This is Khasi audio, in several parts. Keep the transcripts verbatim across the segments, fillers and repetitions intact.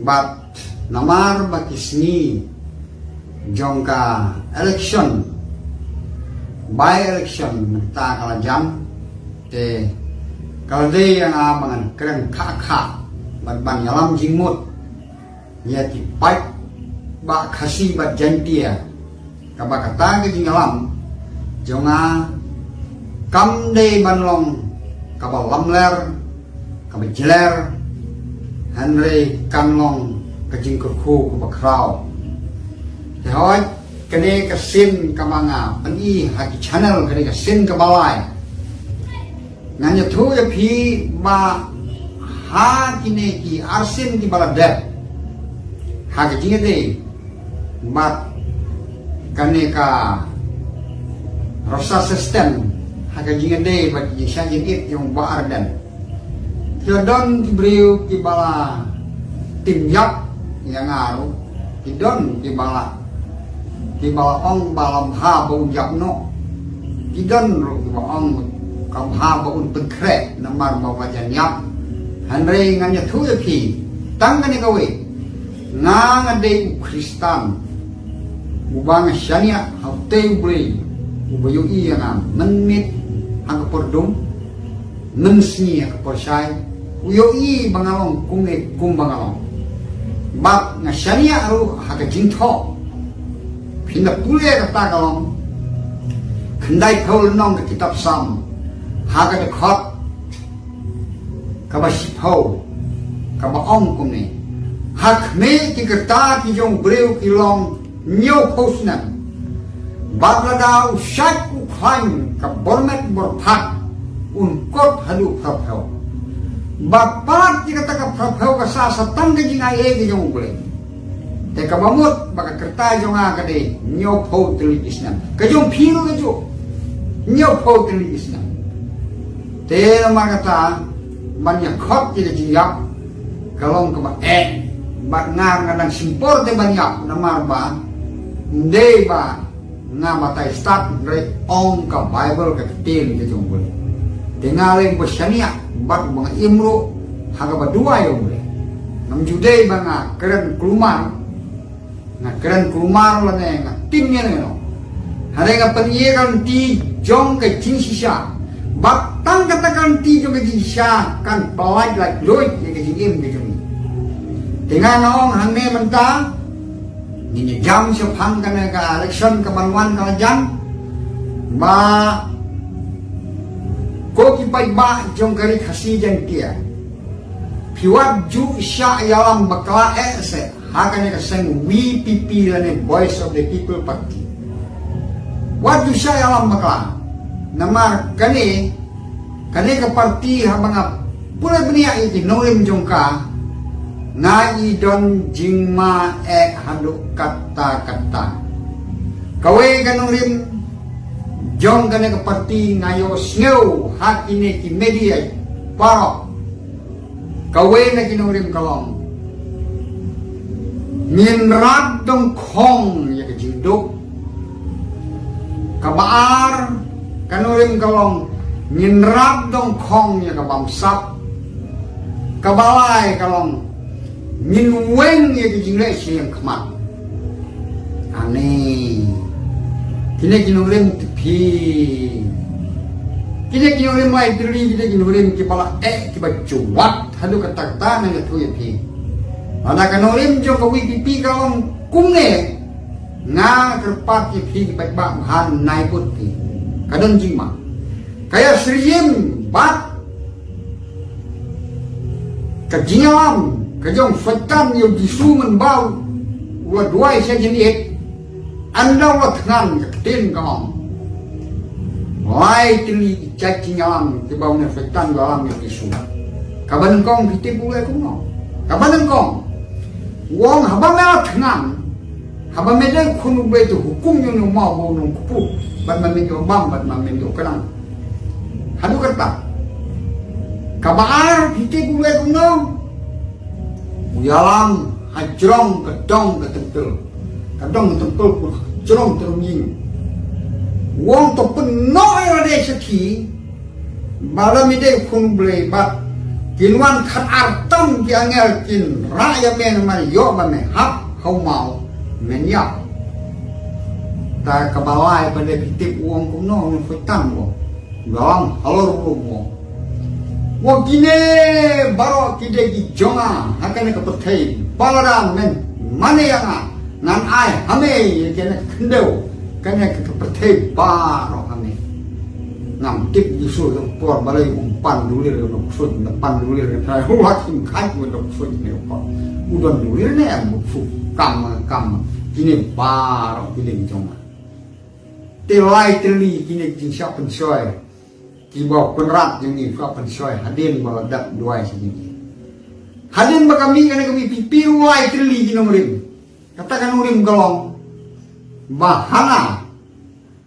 Pat namar ba ki sngi jong ka election, by election mynta ka la jam, te ka la dei ïa nga ba ngan kren kha kha bad ban ïalam jingmut ïa ki paidbah Khasi bad Jaintia. Kaba kata ka jingïalam jong nga kam dei ban long kaba lamler, kaba jler, hynrei kan long ka jingkyrkhu kaba khraw. Te hooid, kane ka sien kaba nga pyni ha ki channel, kane ka sien kaba lai. Ngan ïathuh ïa phi ba ha kine ki arsien kiba la dep, ha ka jingïadei bad kane ka Rosa System, ha ka jingïadei bad ki jingshah jingit jong Bah Ardent, ki la don ki briew kiba la tim ïap ïa nga ruh. Ki don kiba la, kiba la ong ba la bha ba un ïap noh. Ki don ruh kiba ong ka bha ba un pynkhreh namar ba ba jan ïap. Hynrei ngan ïathuh ïa phi tang kane kawei, nga nga dei u Khristan uba nga shaniah ha utei U Blei uba ïohi ïa nga mynmiet ha ka por dum, mynsngi ha ka por shai. U ïohi ba nga long kumne kumba nga long. Bad nga shaniah ruh ha ka jingthoh. Phin da pule kata ka long khyndai phew lynnong ka kitab Salm, ha ka dkhot kaba shiphew, kaba ong kumne: Ha khmih ki kyrta ki jong u briew ki long hynñiew phew snem. Bad lada u shait u khlaiñ ka bor met bor phad, un kut haduh phra phew. Bad palat ïa kata ka phra phew ka sah sa tang ka jingaiei ka jong U Blei. Te kaba mut ba ka kyrta jong nga ka dei hynñiew phew tylli ki snem. Ka jong phi ruh ka juh, hynñiew phew tylli ki snem. Te namar kata ban ïa khot ïa ka jingïap ka long kaba eh. Bad nga nga dang shim por te ban ïap namar ba ym dei ba nga batai stad, hynrei ong ka Baibl ka ktien ka jong U Blei. Te nga leh ba shaniah bad ba nga im ruh ha kaba duwai ïa U Blei. Ngam ju dei ba nga kren kulmar, nga kren kulmar lane nga tim ïa nga noh. Hynrei nga pyni ïa ka lynti jong ka jingshisha. Bad tang kata ka lynti jong ka jingshisha kan pyllait lait luid ïa ka jingim ka jong ngi. Te nga nga ong hangne mynta, ngin ïa jam shaphang kane ka election kaban wan ka la jan. Ba ko ki paidbah jong ka Ri Khasi Jaiñtia, phi wat ju shah ïalam bakla eh se ha kane ka seng V P P lane Voice of the People Party. Wat ju shah ïalam bakla. Namar kane, kane ka party haba nga pule bniah ïa ki nongrim jong ka, nga i don jingma eh haduh katta katta. Kawei ka nongrim jong kane ka party nga ïohsngew ha kine ki media baroh. Kawei na ki nongrim ka long, ngin rap dong khong ïa ka jingduk. Kaba ar ka nongrim ka long, ngin rap dong khong ïa ka bamsap. Kaba lai ka long, ngin weng ïa ka jingleh sha ïing khmat. Ani, kine ki nongrim te phi, kine ki nongrim lai tylli, kine ki nongrim kiba la eh kiba juwat haduh katta katta, ngan ïathuh ïa phi. Lada ka nongrim jong ka V P P ka long kumne, nga kyrpad ïa phi ki paidbah, bha nai bud phi. Ka don jingma, ka ïa syriem bad ka jingïalam ka jong Soitan ïa u Jisu mynba u la duwai sha jingit. Ynda u la thngan ka ktien ka ong, lai tylli ki jait jingïalam kiba une Soitan u ïalam ïa u Jisu. Kaba nyngkong, phi tip u leh kumno? Kaba nyngkong, u ong, haba me la thngan, haba me dei khun U Blei te hukum ïa une u maw ba un ym kpu, bad ma men ïoh bam bad ma men ïoh khnang. Haduh katta. Kaba ar, phi tip u leh kumno? U ïalam hajrong ka dong ka templ. Ka dong ka templ, pur hajrong te rymmieng. U ong, to pynnoh ïa lade shathie ba lada me dei khun U Blei bad Kin wan khat ar tam ki angel kin rah ïa me namar ïoh ba me hap ha u maw men ïap. Ta kaba lai ba dei phi tip u ong kumno, u ong phi tang mo. Long halor u mo. Wa kine baroh ki dei ki jong nga ha kane ka pyrthei, ba lada men mane ïa nga, ngan ai ha me ïa kane ka khyndew, kane ka pyrthei baroh ha me. Ngam tip Jisu, tang por balei um pan dulir ïa u nongksuid, na pan dulir ïa u, wat kim khat u nongksuid ne u pan. U don dulir ne em, u phu kam kam. Kine baroh ki dei jong nga. Te lai tylli kine ki jingshah pynshoi kiba u Kynrad jong ngi u shah pynshoi hadien ba la dep duwai sha ngi. Hadien ba ka mih kane ka VPP, lai tylli ki nongrim. Kata ka nongrim ka long ba hana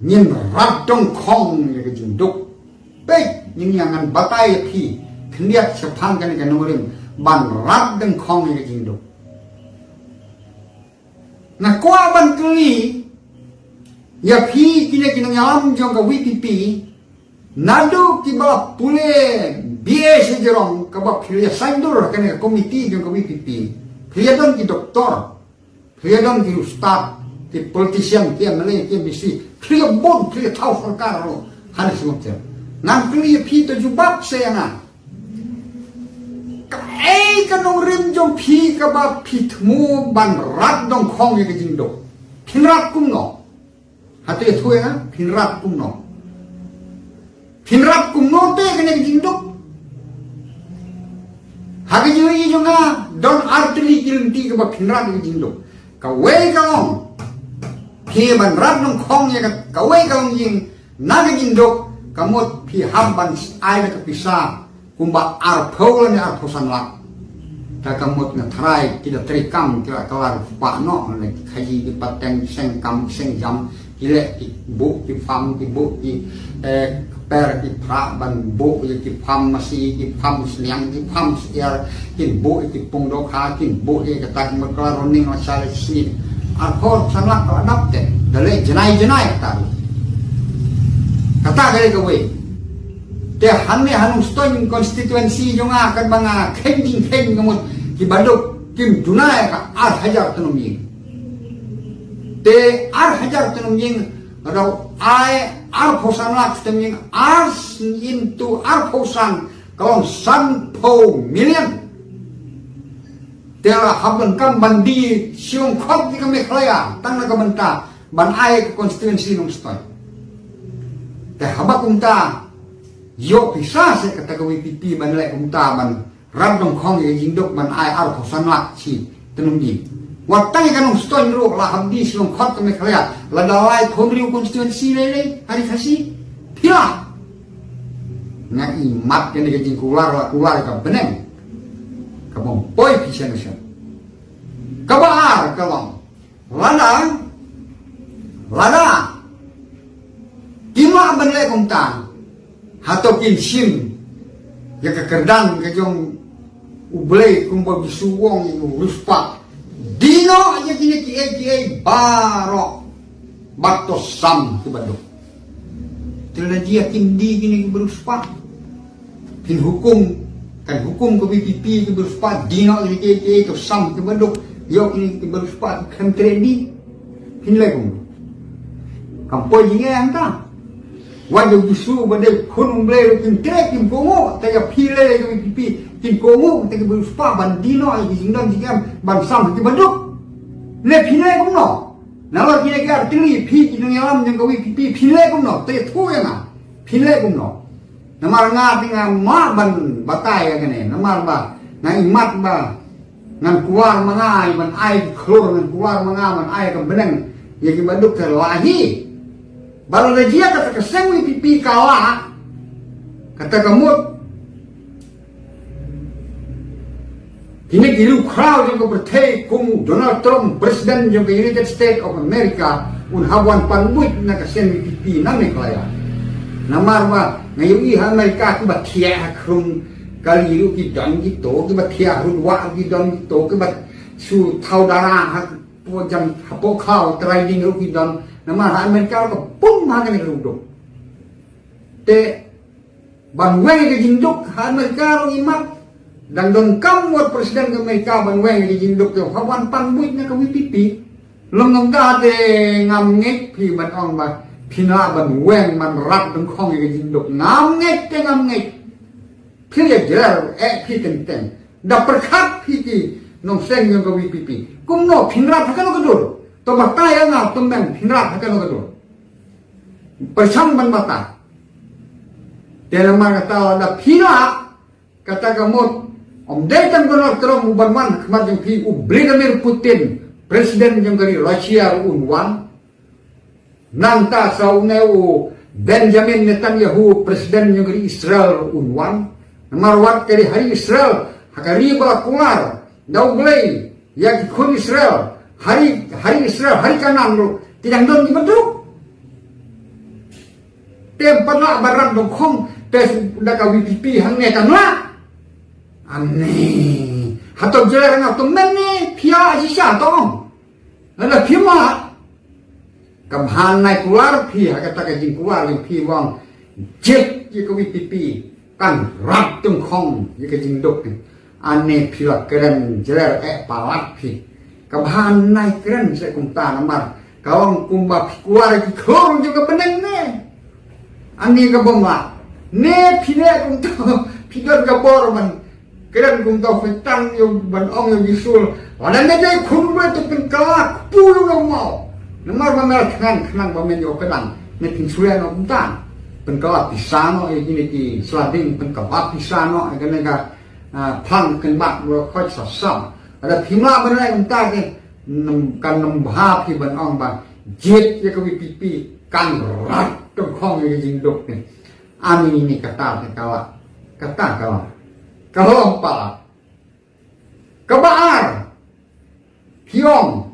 ngin rat dongkhong ïa ka jingduk. Peit, ngin ïa ngan batai ïa phi khyndiat shaphang kane ka nongrim ban rat dongkhong ïa ka jingduk. Nga kwah ban kylli ïa phi kine ki nongïalam jong ka VPP, naduh kiba la pule BA sha jrong, kaba phi la ïa saiñdur ha kane ka komiti jong ka VPP, phi la ïa don ki doktor, phi la ïa don ki ustad, ki politician, ki MLA, ki MDC, phi la ïa bun, phi la ïa thaw sorkar ruh ha ne sngewthuh. Ngan kylli ïa phi, to jubab seh ïa nga. Kaei ka nongrim jong phi kaba phi thmu ban rat dongkhong ïa ka jingduk? Phin rat kumno? Hato ïathuh ïa nga, phin rat kumno? Phin rat kumno te kane ka jingduk? Ha ka jingïohi jong nga, don ar tylli ki lynti kaba phin rat ïa ka jingduk. Kawei ka long, phi ban rat dongkhong ïa ka, kawei ka long ïing na ka jingduk, ka mut phi hap ban ai da ka pisa kumba arphew lane arphew san lak. Ta ka mut nga tharai ki da treikam ki la kylla spah noh, lane ki khaïi, ki pateng, ki seng kam, ki seng jam, ki leh, ki buh ki farm, ki buh ki, eh, kper ki phrah ban buh ïa ki farm masi, ki farm sniang, ki farm syiar, kin buh ïa ki pung dohkha, kin buh ïa kata ka mut ka la ruh ning la shai la sni. Arphew san lak ka la dap te, da leh jnai jnai kata ruh. Kata ka dei kawei. Te hangne ha Nongstoiñ constituency jong nga, katba nga kheiñ jingkheiñ ka mut, kiba duk kim duna ïa ka ar hajar tnum ïing. Te ar hajar tnum ïing, lada u ai arphew san lak tnum ïing, ar into arphew san, ka long sanphew million. Te la hap ban kam ban die shilliang khot ïa ka Meghalaya tang na ka bynta ban ai ka constituency Nongstoiñ. Te haba kumta, ïoh pisa seh kata ka VPP ban leh kumta, ban rat dongkhong ïa ka jingduk, ban ai arphew san lak shi tnum ïing. Wat tang ïa ka Nongstoiñ ruh la hap die shilliang khot ka Meghalaya, lada laiphew hynriew constituency lei lei ha ri Khasi. Phi lah. Nga imat kane ka jingkular la kular ka bneng. Kaba ym poi phi shen shen. Kaba ar ka long, lada, lada kim lah ban leh kumta, hato kin shim ïa ka kyrdan ka jong U Blei kumba u Jisu u ong ïa u riewspah, die noh ïa kine kiei kiei baroh bad to sam kiba duk. Te lada jia kim die kine kiba riewspah, phin hukum, kan hukum ka VPP kiba riewspah, die noh ïa kine kiei kiei, to sam kiba duk, ïoh kine kiba riewspah khlem treh die. Phin leh kumno? Kam poi jingeh hangta. Wat ïa u Jisu ba dei khun U Blei ruh kim treh, kim kohnguh, te ïa phi lei ka VPP kin kohnguh, te kiba riewspah ban die noh ïa ki jingdon jingem, ban sam kiba duk. Ne phin leh kumno? Nalor kine ki ar tylli, phi ki nongïalam jong ka VPP, phin leh kumno? Te ïathuh ïa nga, phin leh kumno? Namar nga te nga mad ban batai ïa kane, namar ba nga imat ba ngan kular ma nga ïa ban ai ki khlur, ngan kular ma nga ban ai ka bneng ïa kiba duk, te la hi. Ba lada jia kata ka seng VPP ka lah, kata ka mut kine ki riewkhraw jong ka pyrthei kum u Donald Trump, President jong ka United States of America, un hap wan pan buit na ka seng VPP na Meghalaya. Namar ba nga ïohi ha America kiba thiah ha khrum kali ruh ki don kito, kiba thiah ha rud wah ruh ki don kito, kiba shu thaw dara ha poh jan, ha poh khlaw, trai ding ruh ki don. Namar ha America ruh ka pun ma kane ka ruh duk. Te ban weng ka jingduk ha America ruh imat. Dang donkam wat president ka Amerika ban weng ïa ki jingduk jong phi, wan pan buit na ka VPP. Long ngam da de, ngam ngeit phi ban ong ba phin lah ban weng ban rat dengkhong ïa ki jingduk. Ngam ngeit te ngam ngeit. Phi ïa jler eh phi teng teng. Da pyrkhat phi ki nongseng jong ka VPP. Kumno phin rat ha kano ka dur? To batai ïa nga, to men phin rat ha kano ka dur? Pyrshang ban batai. Te namar kata lada phi lah, kata ka mut, ym dei tang Donald Trump u ban wan ha khmat jong phi, u Vladimir Putin, president jong ka ri Russia ruh un wan. Nangta sa une u Benjamin Netanyahu, president jong ka ri Israel ruh un wan. Namar wat ka ri, ha ri Israel, ha ka ri ba la kular da U Blei ïa ki khun Israel, ha ri, ha ri Israel, ha ri Kanaan ruh ki dang don ki bynta. Te ym pat lah ban rat dengkhong te da ka VPP hangne, kan lah? Ane. Hato jler nga to men ne phi ïa shisha to ong. Lada phi ma, kam han nai kular phi ha kata ka jingkular jong phi, wan jied ïa ka VPP, kan rat dengkhong ïa ka jingduk ne. Ane phi la kren jler eh palat phi. Ka bha nai kren seh kumta namar ka long kumba phi kular ki khlur jong ka bneng ne. Ane ka bym lah. Ne phi ne kumta phi don ka bor ban kren kumta, phi tang ïa ban ong ïa u Jisu. Lada ne dei khun ba to pynkylla kpu ïa u maw. Namar ba me la khnang khnang ba men ïoh kdang, ne phin shu ïa no kumta. Pynkylla pisa noh ïa kine ki sla ding, pynkylla pisa noh ïa kane ka ah, phang kynbat ba khot sa sam. Lada phi ma ban rai kumta ke, nam, kan ym bha phi ban ong ba jied ïa ka VPP, kan rat dengkhong ïa ka jingduk ne. Ani ni kata te ka la. Kata ka la. Ka long palat. Kaba ar. Phi ong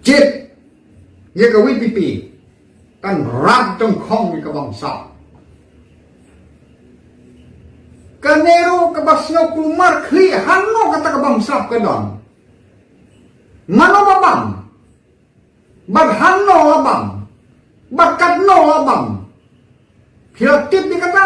jied ïa ka VPP, kan rat dengkhong ïa ka bamsap. Kane ruh kaba sngew kulmar khlieh, hangno kata ka bamsap ka don? Mano ba bam? Bad hangno la bam? Bad katno la bam? Phi la tip ïa kata?